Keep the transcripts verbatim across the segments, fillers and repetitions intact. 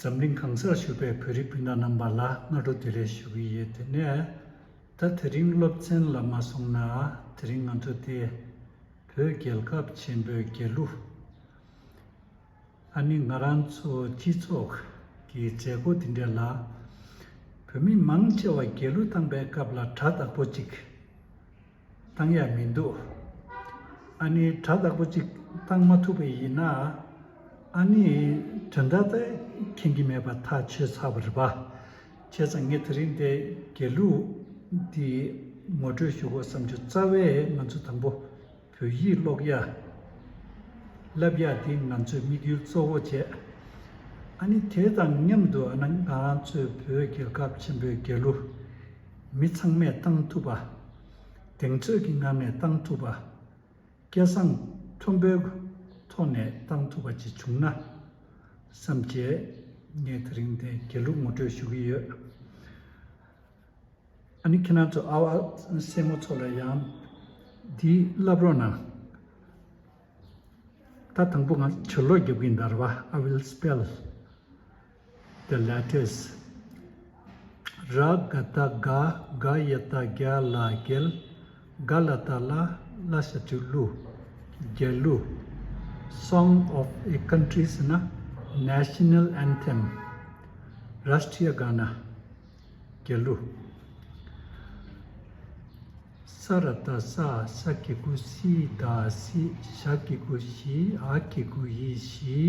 འཛམ་གླིང་གང་སར་བཞུགས་པའི་བོད་རིགས་སྤུན་ཟླ་རྣམ་པ་ལ་སྔ་དྲོ་བདེ་ལེགས་ཞུ་གི་ཡོད། དེ་ནས་ད་དེ་རིང་སློབ་ཚན་ལ་མ་སོང་ན། དེ་རིང་ང་ཚོ་དེ་བོད་རྒྱལ་ཁབ་ཆེན་པོའི་རྒྱལ་གླུ། ཨ་ནི་ང་རང་ཚོ་སྤྱི་ཚོགས་ཀྱི་མཛད་སྒོ་འདི་འདྲ་ལ་བོད་མི་མང་ཆེ་བ་རྒྱལ་གླུ་བཏང་པའི་སྐབས་ལ་སྒྲ་དག་པོ་གཅིག་བཏང་ཡ་མི་འདུག་ཨ་ནི་སྒྲ་དག་པོ་གཅིག་བཏང་མ་ཐུབ་པ་ཡིན་ན། ཨ་ནི་དོན་དག་དེ་མཁྱེན་གྱི་མེད་པ་ཐག་ཆོད་ཚར་བ་རེད་པ། བྱས་ཙང་ངས་དེ་རིང་དེ་རྒྱལ་གླུ་འདི་ངོ་སྤྲོད་ཞུ་དགོས་བསམ་བྱུང་། རྩ་བའི་ང་ཚོ་དང་པོ་བོད་ཡིག་ཀློག་ཡ་བསླབ་ཡ་འདི་ང་ཚོའི་དམིགས་ཡུལ་གཙོ་བོ་བྱས། ཨ་ནི་དེ་དང་མཉམ་དུ་ཨ་ན་ང་རང་ཚོའི་བོད་རྒྱལ་ཁབ་ཆེན་པོའི་རྒྱལ་གླུ་མི་ཚང་མས་བཏང་ཐུབ་པ། གདེང་ཚོད་ཀྱི་ངང་ནས་བཏང་ཐུབ་པ། སྐལ་བཟང་མཐོན་པོའི་ཐོག་ནས་བཏང་ཐུབ་པ་ཅིག་བྱུང་ན་བསམ་བྱས། ངས་དེ་རིང་དེ་རྒྱལ་གླུ་ངོ་སྤྲོད་ཞུ་གི་ཡོད། ཨ་ནི་ཁྱེད་རང་ཚོ་ཨ་བ་སྲས་མོ་ཚོ་ལ་ཡང་འདི་བསླབ་རོགས་གནང་། ད་དང་པོ་ང་བྱུ་ལོ་རྒྱབ་ཀྱིན་འདར་བ། I will spell the letters. ར་ག་བཏགས་རྒ། ག་ཡ་བཏགས་གྱ། ལ་རྒྱལ། ག་ལ་བཏགས་གླ། ལ་ཞབས་ཀྱུ་གླུ། རྒྱལ་གླུ། Song of a country ཟེར་ན་national anthem. Rashtriya Gana. རྒྱལ་གླུ། ས་ར་བཏགས་སྲ། ས་གི་གུ་སྲི། ད་སྲིད། ཞ་གི་གུ་ཞི། འ་གི་གུ་འི་ཞི།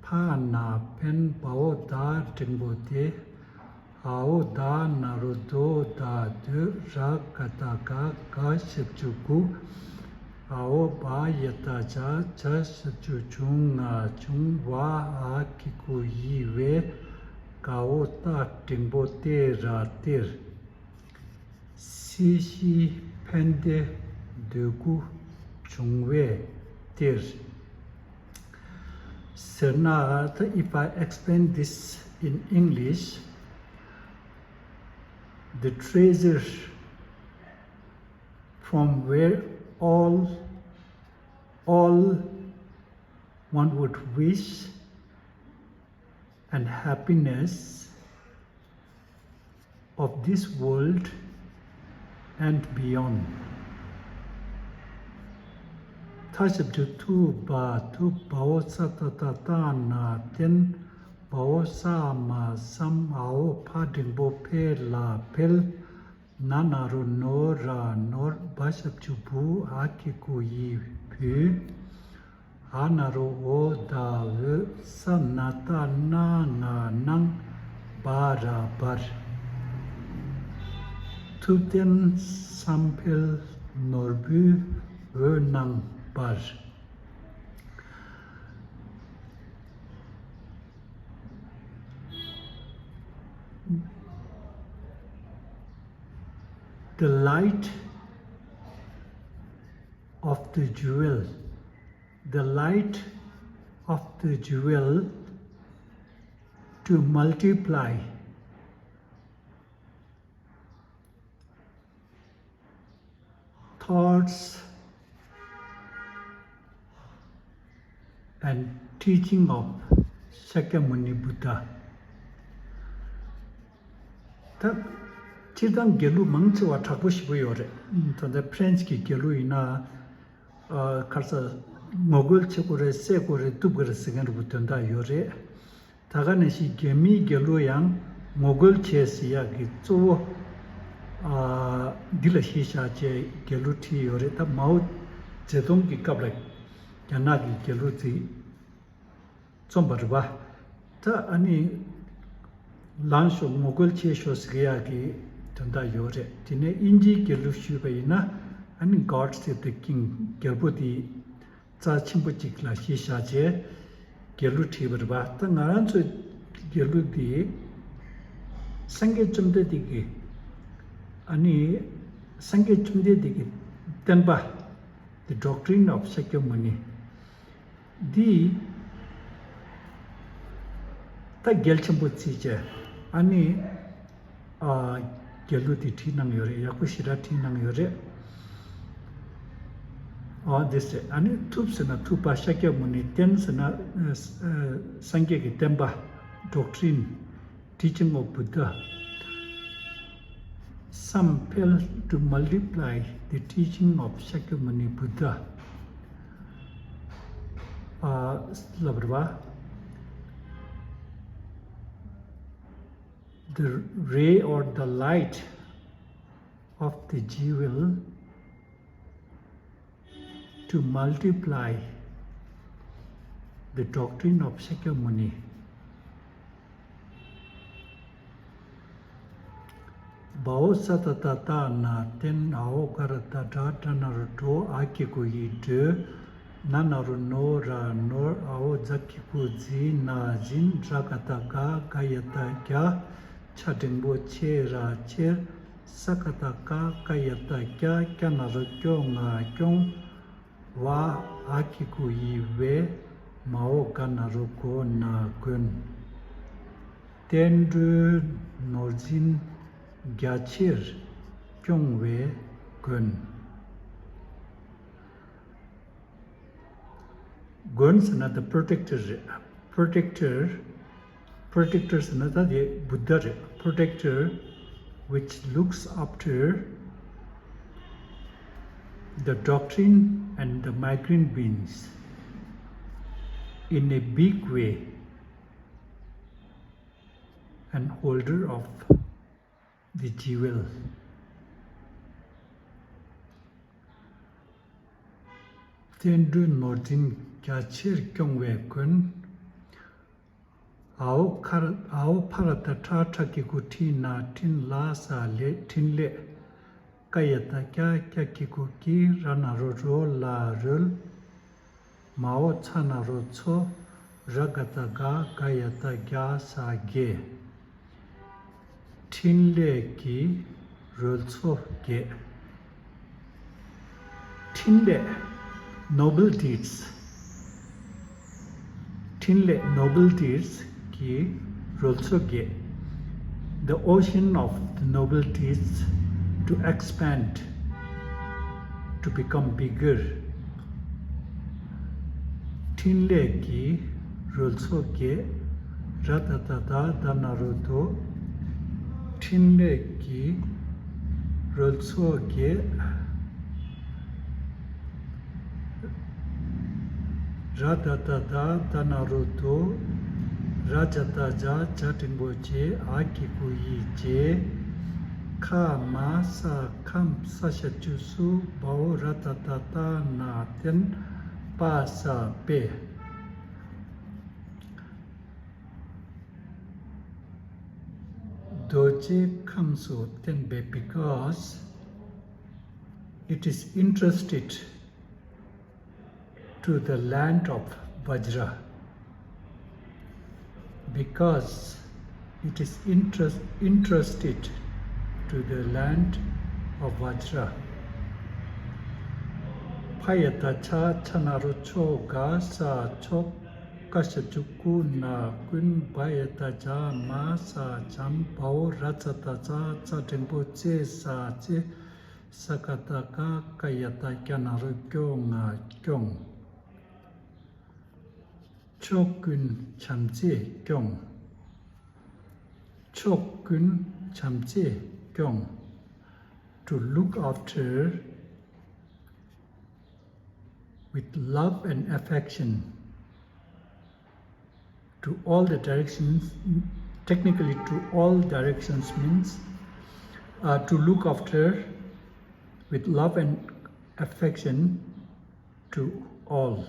ཕ་ན་འཕན། བ་འོག་བདག་འགྲེང་བུ་བདེ། འ་འོག་བདག་ན་རོ་བདོ་བདག་བདོད། ར་ག་བཏགས་རྒ། རྒ་ཞབས་ཀྱུ་རྒུ། འ་འོག་བ་ཡ་བཏགས་བྱ། བྱ་ཞབས་ཀྱུ་བྱུ་ང་བྱུང་། བ་འ་གི་གུ་འི་བའི། ག་འོག་བཏགས་འགྲེང་བུ་བཏེ་ར་བཏེར། སྲི་ཞི་འཕན་བདེ་འདོད་རྒུ་བྱུང་བས་བཏེར། ཟེར་ན། If I explain this in English, the treasure from where all, all one would wish and happiness of this world and beyond. ཐ་ཞབས་ཀྱུ་ཐུ་བ་ཐུབ། བ་འོག་ས་ཏ་བཏགས་བཏགས་ན་བརྟན། བ་འོག་ས་མ་བསམ། འ་འོག་ཕ་འགྲེང་བུ་འཕེ་ལ་འཕེལ། ན་ན་རོ་ནོ་ར་ནོར། བ་ཞབས་ཀྱུ་བུ། འ་གི་གུ་འི་བུ། འ་ན་རོ་འོ་ད་འོད། ས་ན་བཏགས་སྣ་ང་སྣང་། འབའ་ར་འབར། ཐུབ་བསྟན་བསམ་འཕེལ་ནོར་བུའི་འོད་སྣང་འབར། The light of the jewel, the light of the jewel to multiply thoughts and teaching of Shakyamuni Buddha. ད་སྤྱིར་བཏང་རྒྱལ་གླུ་མང་ཆེ་བ་དྲག་པོ་ཞེ་པོ་ཡོད་རེད། ད་ལྟ་ཕ་རན་སི་གི་རྒྱལ་གླུ་ཡིན་ན། ཨ། ཁ་སང་ངོ་རྒོལ་བྱེད་དགོས་རེད། བསད་དགོས་རེད། གཏུབ་དགོས་རེད་ཟེར་མཁན་འདྲ་པོ་དོན་དག་ཡོད་རེད། ད་ག་ནང་བཞིན་རྒྱ་མིའི་རྒྱལ་གླུ་ཡང་ངོ་རྒོལ་བྱས་ཟེར་ཡག་གི་གཙོ་བོ། ཨ། འདི་ལ་གཞི་བཞག་བྱས་རྒྱལ་གླུ་བྲིས་ཡོད་རེད། ད་མའོ་ཙེ་ཏུང་གི་སྐབས་ལ་རྒྱ་ནག་གི་རྒྱལ་གླུ་དེ་རྩོམ་པ་རེད་པ། ད་ཨ་ནི་ལངས་ཤོག་ངོ་རྒོལ་བྱེད་ཤོག་ཟེར་ཡག་གི་དོན་དག་ཡོད་རེད། དེ་ནས་དབྱིན་ཇིའི་རྒྱལ་གླུ་ཞུས་པ་ཡིན་ན། ཨ་ནི་God Save the King རྒྱལ་པོ་དེ་རྩ་ཆེན་པོ་གཅིག་ལ་གཞི་བཞག་བྱས་རྒྱལ་གླུ་བྲིས་པ་རེད་པ། ད་ང་རང་ཚོའི་རྒྱལ་གླུ་འདི་སངས་རྒྱས་བཅོམ་ལྡན་འདས་ཀྱི། ཨ་ནི་སངས་རྒྱས་བཅོམ་ལྡན་འདས་ཀྱི་བསྟན་པ། The Doctrine of Shakyamuni འདི་ད་གལ་ཆེན་པོ་བརྩིས་བྱས། ཨ་ནི། ཨ། རྒྱལ་གླུ་འདི་བྲིས་གནང་ཡོད་རེད། ཡག་པོ་ཞེ་དྲག་བྲིས་གནང་ཡོད་རེད། ཨ། འདི་ཟེར། ཨ་ནི་ཐུབ་ཟེར་ན་ཐུབ་པ་ཤཱཀྱ་མུ་ནི། བསྟན་ཟེར་ན། ཨ། སངས་རྒྱས་ཀྱི་བསྟན་པ། Doctrine, teaching of Buddha. Some fail to multiply the teaching of Shakyamuni Buddha. Uh, the ray or the light of the jewel to multiply the doctrine of Shakyamuni. བའོ་ས་ཏ་བཏགས་སྟ་ན་བརྟན། འའོ་ག་ར་བཏགས་སྒྲ། སྒྲ་ན་རོ་འགྲོ། འ་གི་གུ་འི་འགྲོས། ན་ན་རོ་ནོ་ར་ནོར། འའོ་ཛ་གི་གུ་འཛི་ན་འཛིན། ར་ག་བཏགས་རྒ་རྒ་ཡ་བཏགས་རྒྱ། ཆ་འགྲེང་བུ་ཆེ་ར་ཆེར། ས་ག་བཏགས་སྐ་སྐ་ཡ་བཏགས་སྐྱ། སྐྱ་ན་རོ་སྐྱོ་ང་སྐྱོང་། བ་འ་གི་གུ་འི་བས། མའོ་ག་ན་རོ་གོ་ན་གོན། བསྟན་འགྲོའི་ནོར་འཛིན་རྒྱ་ཆེར་སྐྱོང་བའི་མགོན། མགོན་ཟེར་ན་the protector རེད། Protector, protector ཟེར་ན་ད་དེ་བུདྡྷ་རེད། Protector which looks after the doctrine and the migrant beings in a big way, and holder of the jewel. བསྟན་འགྲོའི་ནོར་འཛིན་རྒྱ་ཆེར་སྐྱོང་བའི་མགོན། འའོ་ཁར་འའོ་ཕ་ར་བཏགས་ཕྲ། ཕྲ་གི་གུ་ཕྲི་ན་ཕྲིན། ལ་ས་ལས། ཕྲིན་ལས། ཀ་ཡ་བཏགས་ཀྱ། ཀྱ་གི་གུ་ཀྱི། ར་ན་རོ་རོ་ལ་རོལ། མའོ་ཚ་ན་རོ་ཚོ། ར་ག་བཏགས་རྒ་རྒ་ཡ་བཏགས་རྒྱ་ས་རྒྱས། ཕྲིན་ལས་ཀྱི་རོལ་མཚོ་རྒྱས། ཕྲིན་ལས། Noble deeds. ཕྲིན་ལས། Noble deeds གྱི་རོལ་མཚོ་རྒྱས། The ocean of the noble deeds to expand, to become bigger. ཕྲིན་ལས་ཀྱི་རོལ་མཚོ་རྒྱས། ར་ད་བཏགས་རྡ་རྡ་ན་རོ་རྡོ། ཕྲིན་ལས་ཀྱི་རོལ་མཚོ་རྒྱས། ར་ད་བཏགས་རྡ་རྡ་ན་རོ་རྡོ། ར་ཇ་བཏགས་རྗ་ཇ་འགྲེང་བུ་རྗེ། འ་གི་གུ་འི་རྗེས། ཁ་མ་ས་ཁམས། ས་ཞབས་ཀྱུ་སུ། བའོ་ར་བཏགས་རྟ་རྟ་ན་བརྟན། པ་ས་པས། རྡོ་རྗེ་ཁམས་སུ་བརྟེན་པས། Because it is entrusted to the land of Vajra, because it is entrust- entrusted to the land of Vajra. ཕ་ཡ་བཏགས་ཕྱ། ཕྱ་ན་རོ་ཕྱོ། ག་ས་མཆོག། ཀ་ཞབས་ཀྱུ་ཀུ་ན་ཀུན། བ་ཡ་བཏགས་བྱ། མ་ས་བྱམས། བའོ་ར་ཙ་བཏགས་རྩ། རྩ་འགྲེང་བུ་རྩེ་ས་རྩེ། ས་ག་བཏགས་སྐ་སྐ་ཡ་བཏགས་སྐྱ་ན་རོ་སྐྱོ་ང་སྐྱོང་། ཕྱོགས་ཀུན་བྱམས་བརྩེས་སྐྱོང་། ཕྱོགས་ཀུན་བྱམས་བརྩེས་སྐྱོང་། To look after with love and affection to all the directions. Technically, to all directions means, uh, to look after with love and affection to all,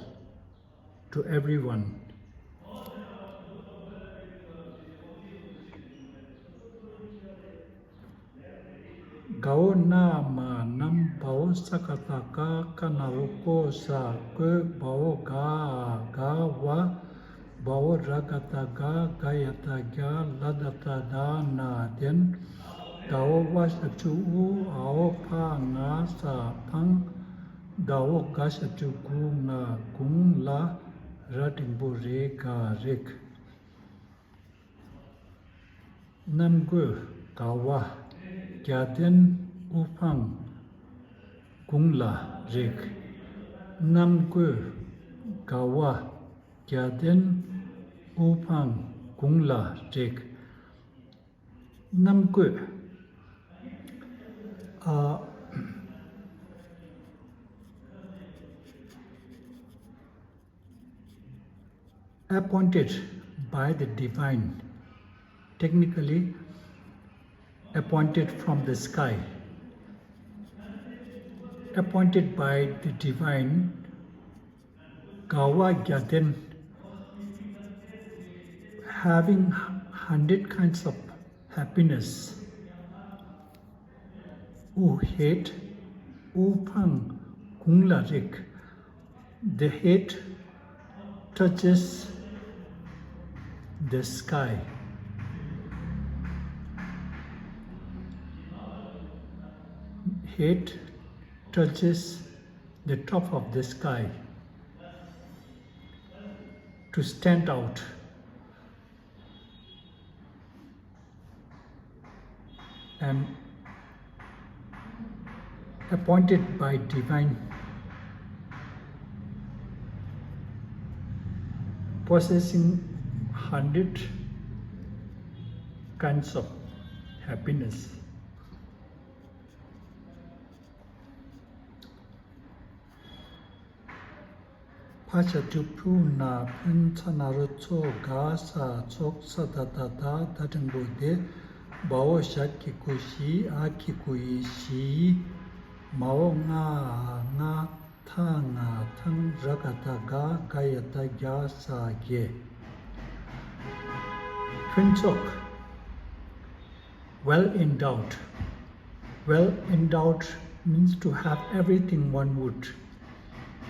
to everyone. གའོ་ན་མ་ནམ། བའོ་ས་ག་བཏགས་སྐ་སྐ་ན་རོ་སྐོ་ས་སྐོས། བའོ་ག་འ་དགའ་བ། བའོ་ར་ག་བཏགས་རྒ་རྒ་ཡ་བཏགས་རྒྱ། ལ་ད་བཏགས་ལྡ་ན་ལྡན། དའོ་བ་ཞབས་ཀྱུ་དབུ། འའོ་ཕ་ང་ས་འཕང་། དའོ་ག་ཞབས་ཀྱུ་གུ་ང་དགུང་ལ། ར་འགྲེང་བུ་རེ་ག་རེག། གནམ་སྒོས་དགའ་བ་རྒྱ་ལྡན་དབུ་འཕང་དགུང་ལ་རེག། གནམ་སྒོས་དགའ་བ་རྒྱ་ལྡན་དབུ་འཕང་ གུང་ལ་རེག་རྣམ་བཀོད། ཨ། Appointed by the divine, technically appointed from the sky, appointed by the divine, དགའ་བ་བརྒྱ་ལྡན། Having hundred kinds of happiness. དབུ་ཧེད། དབུ་འཕང་གུང་ལ་རེག The head touches the sky. Head touches the top of the sky. To stand out. And appointed by divine, possessing hundred kinds of happiness. ཕ་ཤ་ཏུ་ཕུ་ན་ཕུན་ཚ་ན་རོ་ཚོ་ག་ས་ཚོགས་ས་ད་ད་ད་ད་འགྲེང་བུ་དེ། བ་འོ་ཞ་གི་གུ་ཞི་ཨ་གི་གུ་ཡི་ཞི། མ་འོ་ང་ང་ཐ་ང་ཐང་། ར་ག་ད་ག་ག་ཡ་ད་གྱ་ས་གྱེ། ཕུན་ཚོགས། Well endowed. Well endowed means to have everything one would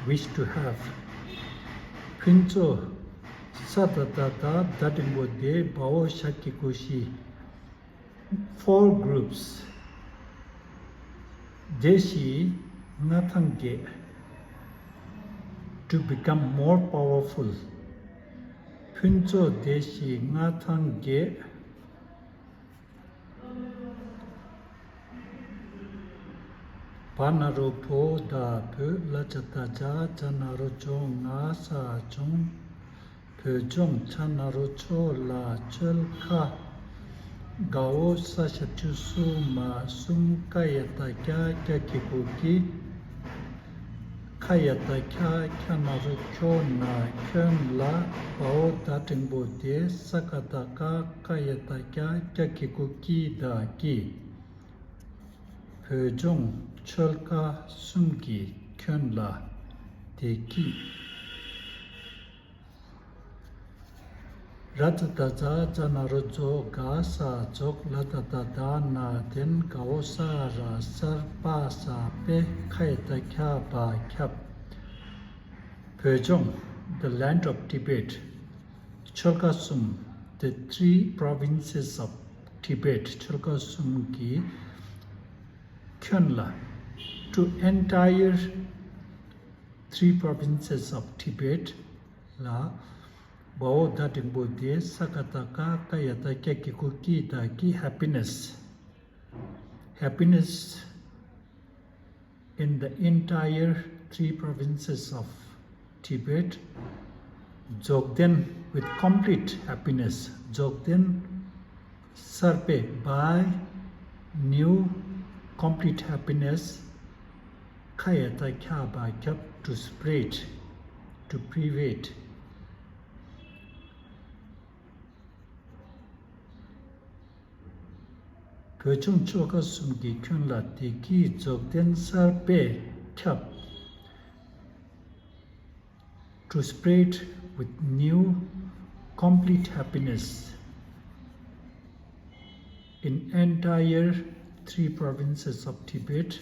wish to have. ཕུན་ཚོགས། ས་ད་ད་ད་ད་འགྲེང་བུ་དེ། བ་འོ་ཞ་གི་གུ་ཞི། Four groups. བདེ་གཤེགས་མངའ་ཐང་རྒྱས། To become more powerful. ཕུན་ཚོགས་བདེ་གཤེགས་མངའ་ཐང་རྒྱས། བ་ན་རོ་བོ་ད་བོད། ལ་ཇ་ད་ཇ། ཇ་ན་རོ་ཇོ། ང་ས་ཇོང་། བོད་ལྗོངས། ཆ་ན་རོ་ཆོ་ལ་ཆོལ་ཁ། ག་འོ་ས་ཞབས་ཀྱུ་སུ་མ་གསུམ། ཀ་ཡ་ད་ཀྱ་ཀྱ་གི་གུ་ཀྱི། ཁ་ཡ་ད་ཁྱ་ཁྱ་ན་རོ་ཁྱོ་ན་ཁྱོན་ལ། བ་འོ་ད་འགྲེང་བུ་དེ། ས་ཀ་ད་ཀ་ཀ་ཡ་ད་ཀྱ་ཀྱ་གི་གུ་ཀྱི་ད་ཀྱི། བོད་ལྗོངས་ཆོལ་ཁ་གསུམ་གྱི་ཁྱོན་ལ་བདེ་སྐྱིད། ར་ཙ་ད་ཛ་ཛ་ན་རོ་ཛོ། ག་ས་རྫོགས། ལ་ཏ་ད་ལྡ་ན་ལྡན། ག་འོ་ས་ར་གསར། པ་ས་པད། ཁ་ཡ་ད་ཁྱ་བ་ཁྱབ། བོད་ལྗོངས། The land of Tibet. ཆོལ་ཁ་གསུམ། The three provinces of Tibet. ཆོལ་ཁ་གསུམ་གྱི་ཁྱོན་ལ། To entire three provinces of Tibet. ལ། བ་འོ་ད་འགྲེང་བུ་དེ། ས་ཀ་ད་ཀ་ཀ་ཡ་ད་ཀྱ་གི་གུ་ཀྱི་ད་ཀྱི། Happiness. Happiness in the entire three provinces of Tibet. རྫོགས་ལྡན། With complete happiness. རྫོགས་ལྡན། གསར་པའི། By new complete happiness. ཁ་ཡ་ད་ཁྱ་བ་ཁྱབ། To spread, to pervade. བོད་ལྗོངས་ཆོལ་ཁ་གསུམ་གྱི་ཁྱོན་ལ་བདེ་སྐྱིད་རྫོགས་ལྡན་གསར་པས་ཁྱབ། To spread with new complete happiness in entire three provinces of Tibet.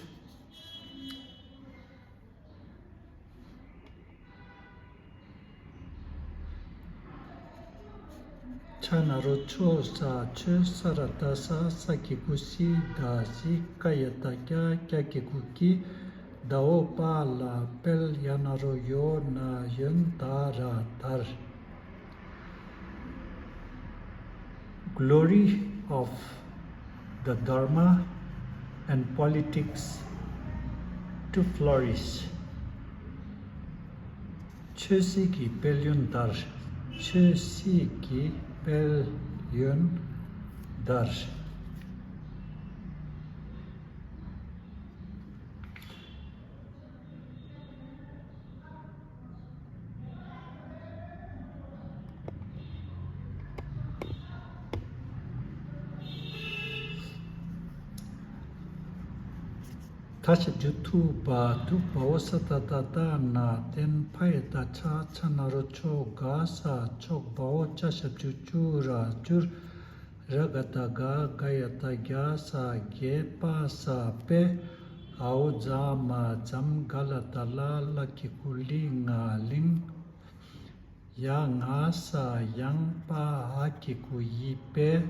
ཆ་ན་རོ་ཆོ་ས་ཆོས། ས་ར་ད་ས་ས་གི་གུ་སི་ད་སི། ཀ་ཡ་ད་ཀྱ་ཀྱ་གི་གུ་ཀྱི། ད་འོ་པ་ལ་པལ། ཡ་ན་རོ་ཡོ་ན་ཡོན། ད་ར་དར། Glory of the Dharma and politics to flourish. ཆོས་སྲིད་ཀྱི་དཔལ་ཡོན་དར། ཆོས་སྲིད་ཀྱི་ དཔལ་ཡོན་དར། ད་ཞབས་ཀྱུ་ཐུ་བ་ཐུ་བའོ་ས་ད་ད་ད་ན་བརྟན་ཕ་ཡ་ད་ཆ་ཆ་ན་རོ་ཆོ་ག་ས་ཆོག་བའོ་ཅ་ཞབས་ཀྱུ་ཅུ་ར་ཅུར། ར་ག་ད་ག་ག་ཡ་ད་གྱ་ས་གྱེ་པ་ས་པེ། འའོ་ཛ་མ་ཛམ་ག་ལ་ད་ལ་ལ་གི་གུ་ལི་ང་ལིང་། ཡ་ང་ས་ཡང་པ་འ་གི་གུ་ཡི་པེ།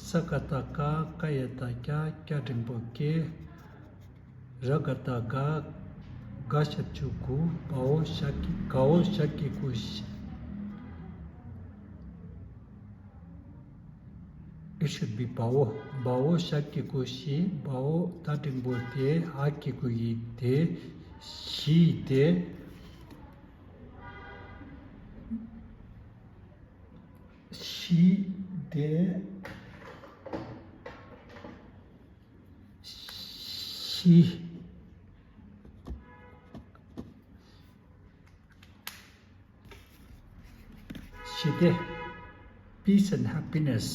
ས་ཀ་ད་ཀ་ཀ་ཡ་ད་ཀྱ་ཀྱ་འགྲེང་བུ་ཀེ། ར་ག་ད་ག་ག་ཞབས་ཀྱུ་གུ་བའོ་ཞ་གི་གའོ་ཞ་གི་གུ་ཤི། It should be བའོ། བའོ་ཞ་གི་གུ་ཤི། བའོ་ད་འགྲེང་བུ་དེ་འ་གི་གུ་ཡི་དེ་ཤི་དེ། ཤི་དེ། ཤི། ཤི་དེ། Peace and happiness.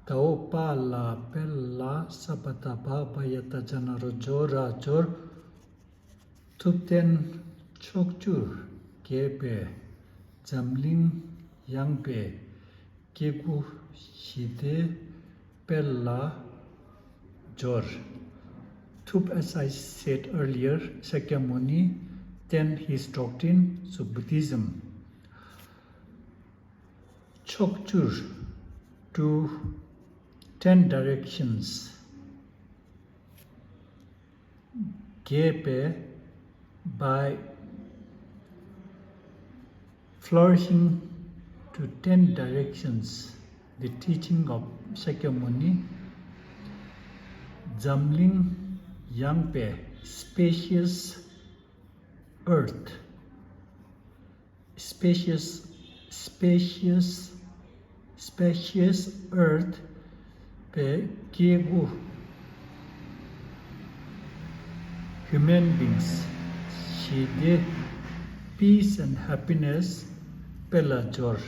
ད་འོ་པ་ལ་པེ་ལ་ས་པ་ད་བ་བ་ཡ་ད་ཇ་ན་རོ་ཇོ་ར་ཇོར། ཐུབ་བསྟན་ཕྱོགས་བཅུར་རྒྱས་པའི་འཛམ་གླིང་ཡངས་པའི་སྐྱེ་དགུ་ཞི་བདེའི་དཔལ་ལ་འབྱོར། ཐུབ། As I said earlier, Shakyamuni then his doctrine, so Buddhism. ཕྱོགས་བཅུར། To ten directions. རྒྱས་པའི། By flourishing to ten directions, the teaching of Shakyamuni. འཛམ་གླིང་ཡངས་པའི། Spacious earth. Spacious, spacious, spacious earth པའི་སྐྱེ་དགུ། Human beings. ཞི་བདེ། Peace and happiness. དཔལ་ལ་འབྱོར།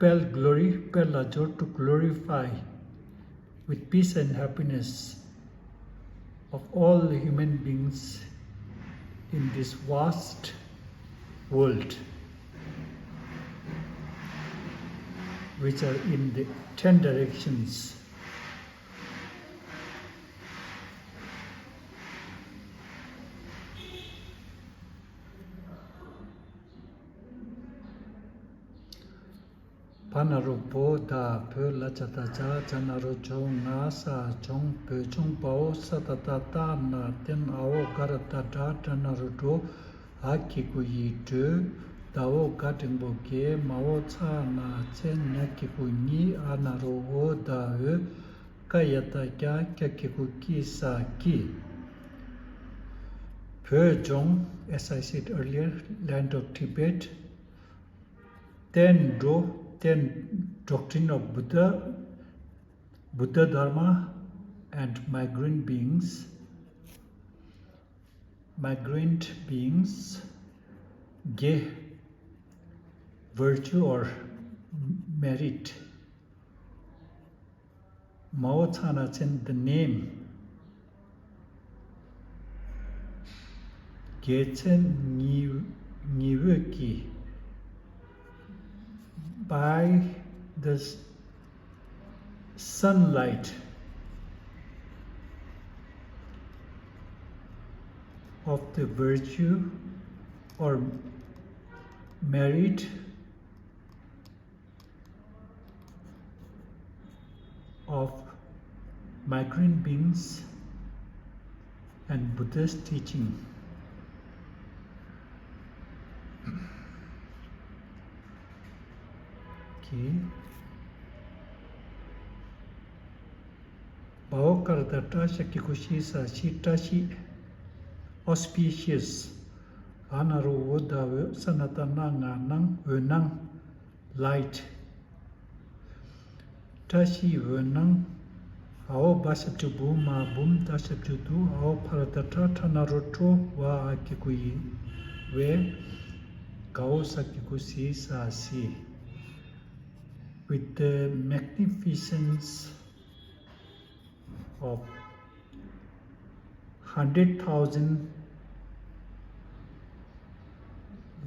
དཔལ། Glory. དཔལ་ལ་འབྱོར། To glorify with peace and happiness of all the human beings in this vast world, which are in the ten directions. བ་ན་རོ་བོ་ད་བོ་ལ་ཇ་ད་ཇ་ཇ་ན་རོ་ཇོ་ང་ས་ཇོང་བོད་ལྗོངས། བའོ་ས་ད་ད་ད་ན་བརྟན། འའོ་ག་ར་ད་གྲ་གྲ་ན་རོ་གྲོ། འ་གི་གུ་ཡི་གྲོས། ད་འོ་ག་འགྲེང་བུ་གེ། མ་འོ་ཚ་ན་ཚེ། ཉ་གི་གུ་ཉི། འ་ན་རོ་འོ་ད་འོད། ཀ་ཡ་ད་ཀྱ་ཀྱ་གི་གུ་ཀི་ས་ཀྱིས། བོད་ལྗོངས། As I said earlier, land of Tibet. བསྟན་འགྲོ། བསྟན། Doctrine of Buddha, Buddha Dharma and migrant beings. Migrant beings. དགེ། Virtue or merit. མ་འོ་ཚ་ན་ཚེ། The name. དགེ་མཚན་ཉི་ཉི་འོད་ཀྱིས། By the s- sunlight of the virtue or merit of migrant beings and Buddha's teaching. Okay. བའོ་ཀ་ར་ད་བཀྲ་ཤ་གི་གུ་ཤི་ས་ཤི། བཀྲ་ཤིས། auspicious. ག་ན་རོ་འོ་ད་འོད། ས་ན་བཏགས་སྣ། ང་སྣང་། འོད་སྣང་། light། བཀྲ་ཤིས་འོད་སྣང་། འ་འོག་བ་ཞབས་ཀྱུ་བུ། མ་འབུམ། ད་ཞབས་ཀྱུ་དུ། འ་འོག་ཕ་ར་བཏགས་ཕྲ། ཕྲ་ན་རོ་ཕྲོ། བ་འ་གི་གུ་འི། འོད། ག་འོག་ས་གི་གུ་སི། ས་སི། With the magnificence of hundred thousand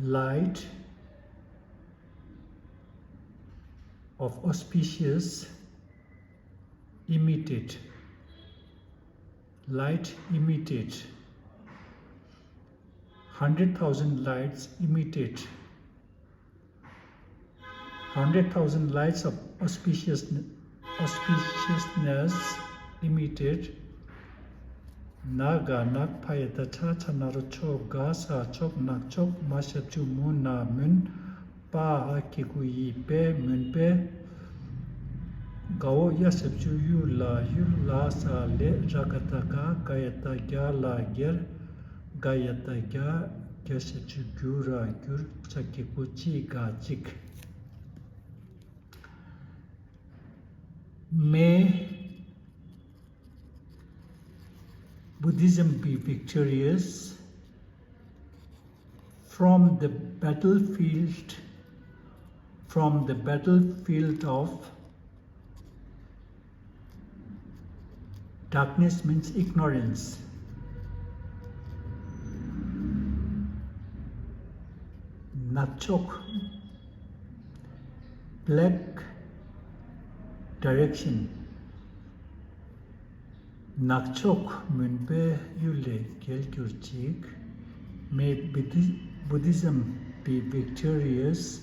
light of auspicious emitted, light emitted, hundred thousand lights emitted, hundred thousand lights of auspiciousness, auspiciousness emitted. ན་ག་ནག་ཕ་ཡ་བཏགས་ཕྱ། ཕྱ་ན་རོ་ཕྱོ། ག་ས་ཕྱོགས། ནག་ཕྱོགས། མ་ཞབས་ཀྱུ་མུ། ན་མུན། པ་འ་གི་གུ་འི། པའི། མུན་པའི། ག་འོག་ཡ་ཞབས་ཀྱུ་ཡུ། ལ་ཡུལ། ལ་ས་ལས། ར་ག་བཏགས་རྒ། ག་ཡ་བཏགས་རྒྱ། ལ་རྒྱལ། ག་ཡ་བཏགས་རྒྱ། གྱ་ཞབས་ཀྱུ་གྱུ། ར་གྱུར། ཅ་གི་གུ་ཅི། ག་ཅིག May Buddhism be victorious from the battlefield, from the battlefield of darkness means ignorance. ནག་ཕྱོགས། Black direction. ནག་ཕྱོགས་མུན་པའི་ཡུལ་ལས་རྒྱལ་གྱུར་ཅིག May Buddhi- Buddhism be victorious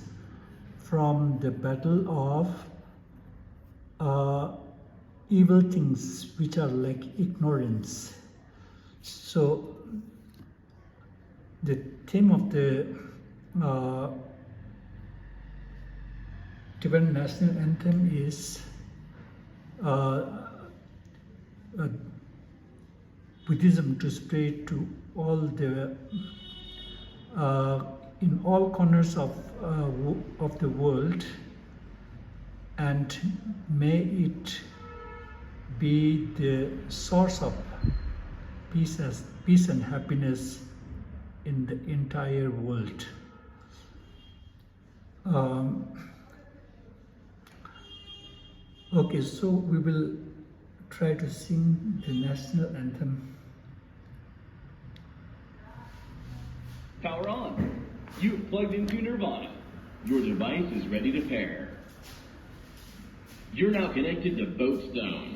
from the battle of uh, evil things which are like ignorance. So, the theme of the uh, Tibetan national anthem is uh, uh, Buddhism to spread to all the uh, in all corners of uh, w- of the world, and may it be the source of peace, as, peace and happiness in the entire world. Um, okay, so we will try to sing the national anthem. Power on. You've plugged into Nirvana. Your device is ready to pair. You're now connected to Boat Zone.